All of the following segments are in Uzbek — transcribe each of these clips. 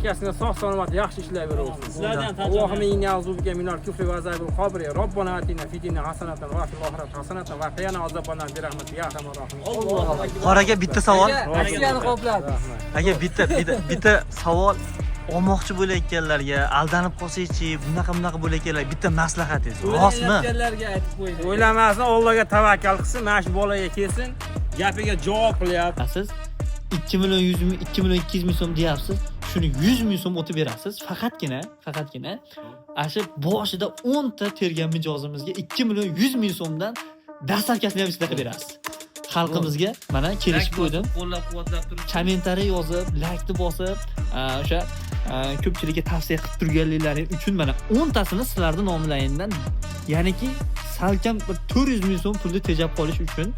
Dochkasini sog' salomat yaxshi ishlayversin. Sizlardan ham. Allohumma inni a'udhu minal kufri va azabil qabri. Robbana atina fid dunya hasanatan va fil oxirati hasanatan va qina azobannar bi rahmatika ya arhamar rohimin. Allohu akbar. Qor aka, bitta savol. Aksiyani qopladi. Aka, bitta savol. Olmoqchi bo'layotganlarga, aldanib qolsangchi, bunaqa bunaqa bo'layotganlar, bitta maslahatingiz. Rostmi? O'ylayotganlarga aytib qo'ying. O'ylamasin, Allohga tavakkal qilsin, mana shu bolaga kelsin, gapiga javob qilyapti. Siz 2 million 100 ming, 2 million 200 ming so'm deyapsiz. Shuni 100 ming so'm o'tib berasiz. Faqatgina ana shu boshida 10 ta tergan mijozimizga 2 million 100 ming so'mdan доставка sini ham ichida qilib berasiz. Xalqimizga mana kelishib qo'ydim. Qo'llab-quvvatlab turib. Kommentariy yozib, laykni bosib, o'sha ko'pchilikka tavsiya qilib turganliklaring uchun mana 10 tasini sizlarni nomlaringdan, ya'niki salkam bir 400 ming so'm pulni tejab qolish uchun.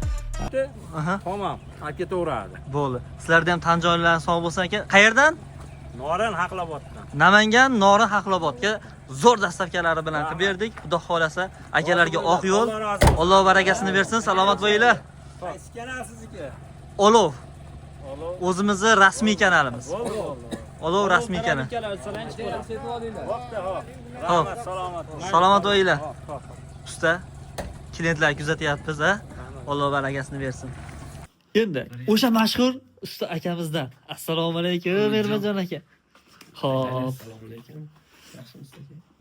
Aha. Tamom, olib ketaveradi. Bo'ldi. Sizlarda ham tan jonlaring sog' bo'lsin, aka. Qayerdan? Norin, Haqloboddan. Namangan, Norin, Haqlobodga zo'r доставка lari bilan qilib berdik. Xudo xolasa, akalarga oq yo'l. Alloh rozi bo'lsin. Alloh barakasini bersin. Salomat bo'linglar. Qaysi kanal sizniki? Olov. Olov. O'zimizni rasmiy kanalimiz. Olov rasmiy kanal. Bo'pti, hop. Hop. Rahmat, salomat. Salomat bo'linglar. Hop, hop. Usta, klientlar kuzatyapmiz, a? Alloh barakasini bersin. Endi o'sha mashhur usta akamizdan. Assalomu alaykum, Ermanjon aka. Xo'p.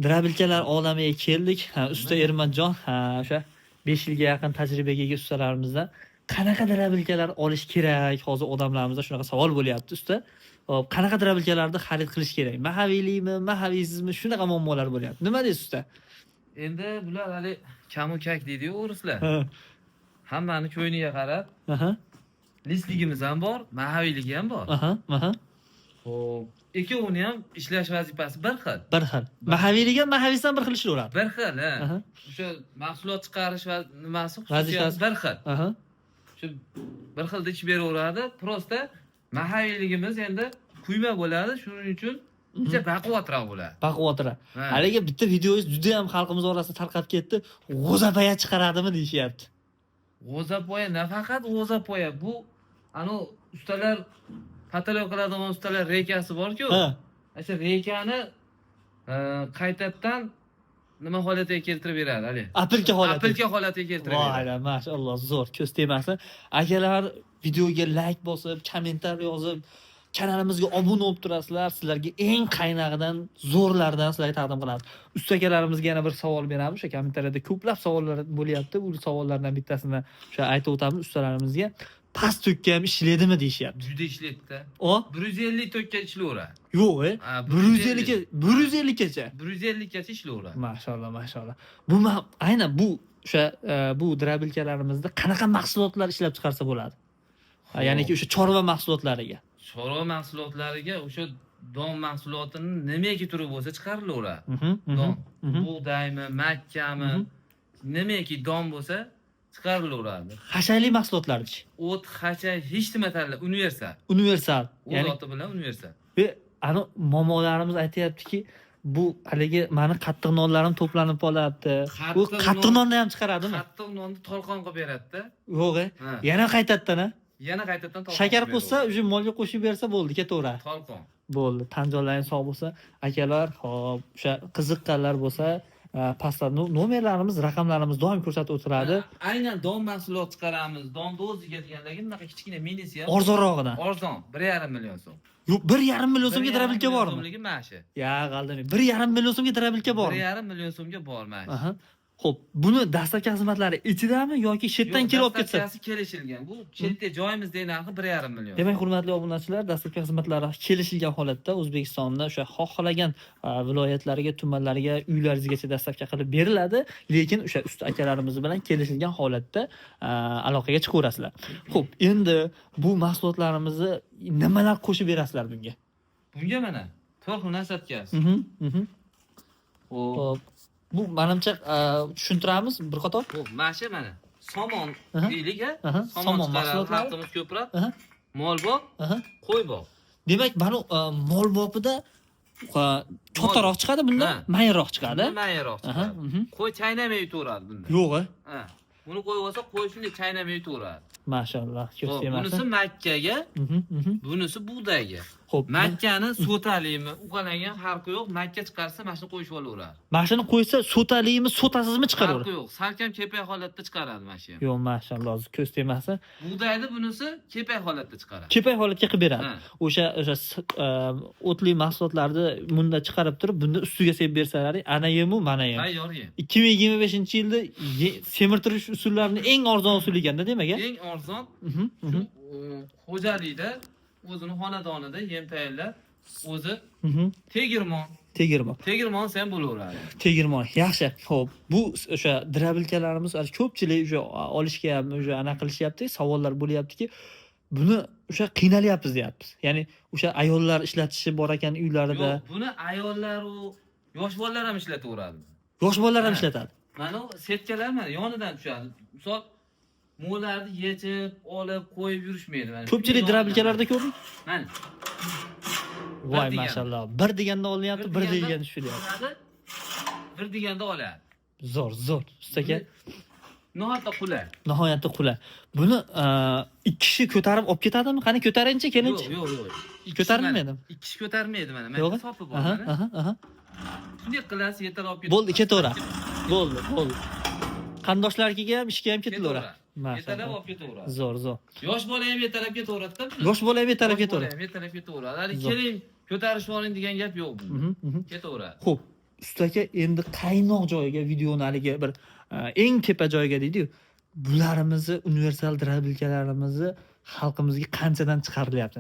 Дробилка lar olamiga keldik. Ha, usta Ermanjon, ha, o'sha 5 yilga yaqin tajribaga ega ustalarimizdan qanaqa дробилка lar olish kerak? Hozir odamlarimizda shunaqa savol bo'lyapti, usta. Xo'p, qanaqa дробилка larni xarid qilish kerak? Mahaviylimi, mahaviysizmi? Shunaqa muammolar bo'lyapti. Nima deysiz, usta? Endi bular hali кому как deydi-yu o'rislar. Hammani ko'yniga qarab лист ligimiz ham bor, mahaviyligi ham bor. Aha, aha. Xo'p, ikkovini ham ishlash vazifasi bir xil. Bir xil. Mahaviyligi ham, mahaviysiz ham bir xil ishlayveradi. Bir xil, ha. O'sha mahsulot chiqarish va nimasi, Vazifasi. xususiyati bir xil. Shu bir xilda ichib beraveradi. Просто mahaviyligimiz endi quyma bo'ladi, shuning uchun bitta baquvvatroq bo'ladi. Baquvvatroq. Ha. Haligi bitta videongiz juda ham xalqimiz orasida tarqab ketdi. G'o'zapoya chiqaradimi deyishyapti. G'o'zapoya, nafaqat g'o'zapoya, bu anu ustalar потолок qiladigan ustalar рейка si bor-ku. O'sha рейка ni qaytadan nima holatiga keltirib beradi hali. Опилка holati. Опилка holatiga keltirib beradi. Voy, mashalloh, zo'r, ko'z tegmasin. Akalar, videoga layk bosib, kommentariy yozib, kanalimizga obuna bo'lib turasizlar. Sizlarga eng qaynog'idan, zo'rlardan sizlarga taqdim qilamiz. Usta akalarimizga yana bir savol beramiz. O'sha kommentariyada ko'plab savollar bo'lyapti. Bu savollardan bittasini o'sha aytib o'tamiz ustalarimizga. Past tokka ham ishlaydimi deyishyapti. Juda ishlaydi-da. O? 150 tokka ishlayveradi. Yo'q, e. Ha, 150 ga, 150 gacha. 150 gacha ishlayveradi. Mashalloh, mashalloh. Bu aynan bu o'sha bu дробилка larimizda qanaqa mahsulotlar ishlab chiqarsa bo'ladi? Ha, ya'niki o'sha chorva mahsulotlariga. Chorva mahsulotlariga o'sha don mahsulotini nimaki turi bo'lsa chiqarilaveradi. Don. Bug'doymi, makkami, nimaki don bo'lsa chiqarilaveradi. Xashakli mahsulotlarchi? O't, xashak, hech nima tanla, universal. Universal. O'z Ya'ni oti bilan universal. Ve ani momolarimiz aytyaptiki, bu haligi mani qattiq nonlarim to'planib qolyapti. Bu Qattiq qattiq nonni ham chiqaradimi? Qattiq nonni tolqon qilib beradida. Yo'q, e. Ha. Yana qaytadan, a? Yana qaytadan tolqon Shakar qilib qo'shsa, beradi. уже molga qo'shib bersa bo'ldi, ketaveradi. Tolqon. Bo'ldi. Tan jonlaring sog' bo'lsa, akalar, xo'p, o'sha qiziqqanlar bo'lsa, pastda nomerlarimiz, raqamlarimiz doim ko'rsatib o'tiradi. Aynan don mahsulot chiqaramiz. Donni o'ziga deganlarga bunaqa kichkina minisi ham Arzonrog'idan. Arzon, 1,5 million so'm. Yo'q, 1,5 million so'mga 1,5 дробилка million bormi? so'mligi mana shu. Ya, g'aldim. 1,5 million so'mga дробилка bormi? 1,5 million so'mga bor mana shu. Aha. Xo'p, buni доставка xizmatlari ichidami yoki chetdan Yo'q, kelib olib ketsa? доставка si kelishilgan. Bu chetda joyimizdagi narxi 1,5 million. Demak, hurmatli obunachilar, доставка xizmatlari kelishilgan holatda O'zbekistonda o'sha xohlagan viloyatlariga, tumanlariga, uylaringizgacha доставка qilib beriladi, lekin o'sha usta akalarimiz bilan kelishilgan holatda aloqaga chiqaverasizlar. Xo'p, endi bu mahsulotlarimizni nimalar qo'shib berasizlar bunga? Bunga mana to'rt xil насадка si. Xo'p. Xo'p. Bu manimcha tushuntiramiz bir qator. Xo'p, mana shu mana somon deylik, a? Somon Somon chiqaradi mahsulotlari. xalqimiz ko'proq. Molboq, qo'yboq. Demak, mana molbopida kattaroq chiqadi bundan, mayinroq chiqadi. Bunda mayinroq chiqadi. Qo'y chaynamay yutaveradi bunda. Yo'q, e. Ha. Buni qo'yib olsa, qo'y shunday chaynamay yutaveradi. Mashalloh, ko'z Xo'p, tegmasin. Bunisi makkaga, bunisi bug'doyga. Xo'p, Makkani so'talimi, uqalangan farqi yo'q. Makka chiqarsa mana shuni qo'yishib olaveradi. Mana shuni qo'ysa so'talimi, so'tasizmi chiqaraveradi. Farqi yo'q. Salkam kepak holatda chiqaradi mana shu ham. Yo'q, mashalloh, ko'z tegmasin. Bug'doyni bunisi kepak holatda chiqaradi. Kepak holatga qilib beradi. Ha. O'sha o'tli mahsulotlarni bunda chiqarib turib, bunda ustiga sepib bersalaring, ana yemu, mana yem. Tayyor yem. 2025-yilda semirtirish usullarining eng arzon usuli ekanda, demak, a? Eng arzon shu xo'jalikda o'zini xonadonida yem tayyorlab, o'zi tegirmon. Tegirmon. Tegirmon sen bo'laveradi. Tegirmon. Yaxshi. Xo'p, bu o'sha drabilkalarimiz ko'pchilik o'sha olishga ham o'sha anaqa qilishyapti, savollar bo'lyaptiki, buni o'sha qiynalyapmiz deyapmiz. Ya'ni o'sha ayollar ishlatishi bor ekan uylarida. Yo'q, buni ayollar u yosh bolalar ham ishlataveradi. Yosh bolalar ham ishlatadi. Mana u setkalar mana yonidan tushadi. Misol mo'larni yechib, olib, qo'yib yurishmaydi mana. Ko'pchilik drabilkalarda ko'rdik. Mana. Voy mashalloh. Bir deganda olinyapti, bir deganda tushiryapti. Bir deganda oladi. Zo'r, zo'r. Ustaka nihoyatda qulay. Nihoyatda qulay. Buni ikki kishi ko'tarib olib ketadimi? Qani ko'taringchi, kelingchi. Yo'q, yo'q, yo'q. Ko'tarilmaydimi? Ikki kishi ko'tarmaydi mana. Mana sopi bor. Aha. Shunday qilasiz, yetalab olib ketadi. Bo'ldi, ketaveradi. Bo'ldi, bo'ldi. Qarindoshlarnikiga ham ishga ham ketilaveradi. Yetalab olib ketaveradi. Zo'r, zo'r. Yosh bola ham yetalab ketaveradi-da. Yosh bola ham yetalab ketaveradi. Yetalab ketaveradi. Hali keling, ko'tarishib oling degan gap yo'q bunda. Ketaveradi. Xo'p, ustaka endi qaynoq joyiga videoni haligi bir eng tepa joyiga deydi-yu. Bularimizni universal drabilkalarimizni xalqimizga qanchadan chiqarilyapti?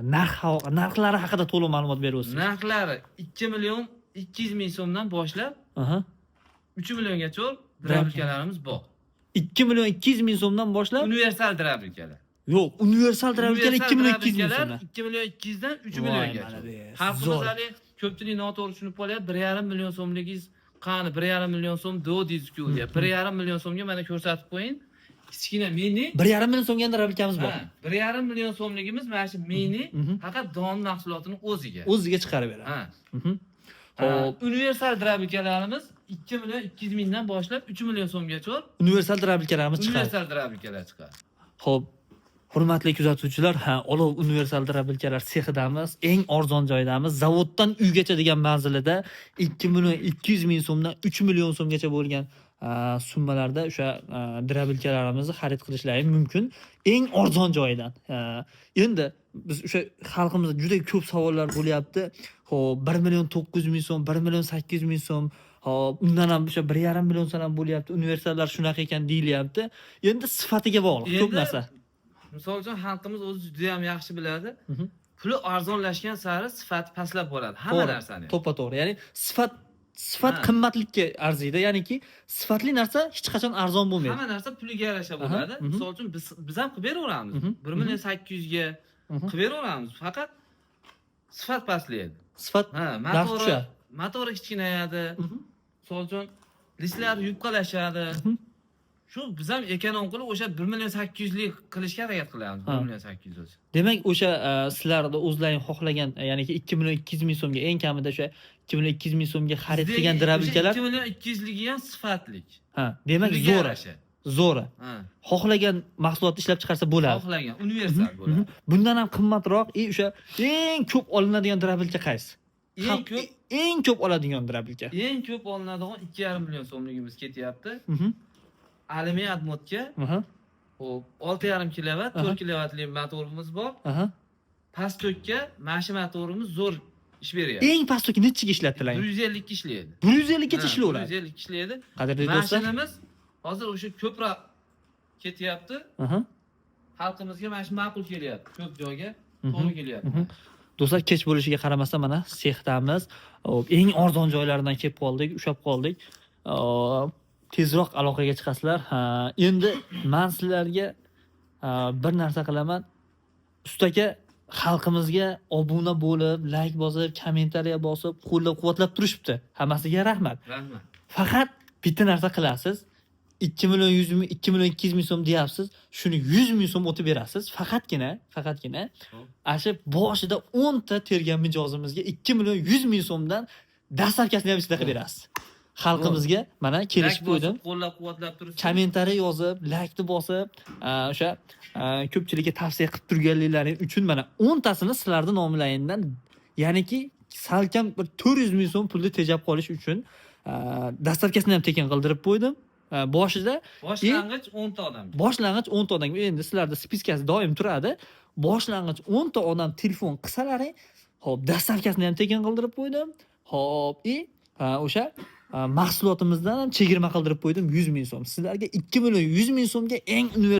Narxlari haqida to'liq ma'lumot berib o'tsangiz. Narxlari 2 200 000 so'mdan boshlab 3 milliongacha drabilkalarimiz bor. 2 200 000 so'mdan boshlab universal drabilkalar. Yo'q, universal drabilkalar 2 200 000 so'mdan. 2 200 000 dan 3 milliongacha. Xalqimiz hali ko'pchilik noto'g'ri tushunib qolyapti. 1,5 million so'mligingiz qani 1,5 million so'm deysiz-ku deyapti. 1,5 million so'mga mana ko'rsatib qo'ying. Kichkina mini 1,5 million so'mga drabilkamiz bor. 1,5 million so'mligimiz mana shu mini faqat don mahsulotini o'ziga. O'ziga chiqarib beradi. Xo'p, universal drabilkalarimiz 2 200 000 dan boshlab 3 million so'mgacha universal drabilkalarimiz chiqadi. Universal drabilkalar chiqadi. Xo'p, hurmatli kuzatuvchilar, ha, olov universal drabilkalar sexidamiz, eng arzon joydamiz. Zavoddan uygacha degan manzilida 2 200 000 so'mdan 3 million so'mgacha bo'lgan summalarda o'sha drabilkalarimizni xarid qilishlari mumkin. Eng arzon joyidan. Endi biz o'sha xalqimizda juda ko'p savollar bo'lyapti. Xo'p, 1 900 000 so'm, 1 800 000 so'm, xo'p, undan ham o'sha 1,5 million so'm ham bo'lyapti. Universallar shunaqa ekan deyilyapti. Endi sifatiga bog'liq ko'p narsa. Misol uchun xalqimiz o'zi juda ham yaxshi biladi. Puli arzonlashgan sari sifati pastlab boradi hamma narsani. To'ppa-to'g'ri. Ya'ni sifat qimmatlikka arziydi. Ya'niki sifatli narsa hech qachon arzon bo'lmaydi. Hamma narsa puliga yarasha bo'ladi. Misol uchun biz ham qilib beraveramiz. 1 800 000 ga qilib beraveramiz. Faqat sifat pastlaydi. Sifat motori kichkinayadi. Misol uchun listlar yupqalashadi. Shu biz ham ekonom qilib o'sha 1 800 000 lik qilishga harakat qilamiz. 1 800 000. Demak, o'sha sizlarni o'zlaring xohlagan, ya'niki 2 200 000 so'mga eng kamida o'sha 2 200 000 so'mga xarid qilgan drabilkalar 2 200 000 ligi ham sifatlik. Ha, demak zo'ri. Zo'ri. Xohlagan mahsulotni ishlab chiqarsa bo'ladi. Xohlagan universal bo'ladi. Bundan ham qimmatroq, o'sha eng ko'p olinadigan drabilka qaysi? Eng ko'p oladigan drabilka. Eng ko'p olinadigan 2,5 million so'mligimiz ketyapti. Alimi admotga. Xo'p, 6,5 kilovat, 4 kilovatli motorimiz bor. Past tokka mana shu motorimiz zo'r ish beryapti. Eng past tokka nechiga ishlatilar? 150 ishlaydi. 150 gacha ishlayveradi. 150 ishlaydi. Qadrli do'stlar, mashinamiz hozir o'sha ko'proq ketyapti. Xalqimizga mana shu ma'qul kelyapti. Ko'p joyga to'g'ri kelyapti. Do'stlar, kech bo'lishiga qaramasdan mana sexdamiz. Eng arzon joylaridan kelib qoldik, ushlab qoldik. Tezroq aloqaga chiqasizlar. Endi men sizlarga bir narsa qilaman. Ustaka xalqimizga obuna bo'lib, like bosib, kommentariya bosib, qo'llab-quvvatlab turishibdi. Hammasiga rahmat. Rahmat. Faqat bitta narsa qilasiz. 2 100 000, 2 200 000 so'm deyapsiz. Shuni 100 000 so'm o'tib berasiz. Faqatgina asha boshida 10 ta tergan mijozimizga 2 100 000 so'mdan dastlabkasini ham ichida qilib berasiz. Xalqimizga mana kelishib Like bosib, qo'ydim. Qo'llab-quvvatlab tursin. Kommentariy yozib, laykni bosib, o'sha ko'pchilikka tavsiya qilib turganliklaring uchun mana 10 tasini sizlarni nomlaringdan, ya'niki salkam bir 400 ming so'm pulni tejab qolish uchun доставка sini ham tekin qildirib qo'ydim. Boshida Boshlang'ich 10 ta odam. Boshlang'ich 10 ta odamga, endi sizlarda списка si doim turadi. Boshlang'ich 10 ta odam telefon qilsalaring, hop, доставка sini ham tekin qildirib qo'ydim. Hop, и o'sha mahsulotimizdan ham chegirma qildirib qo'ydim 100 ming so'm. Sizlarga 2 million 100 ming so'mga eng universal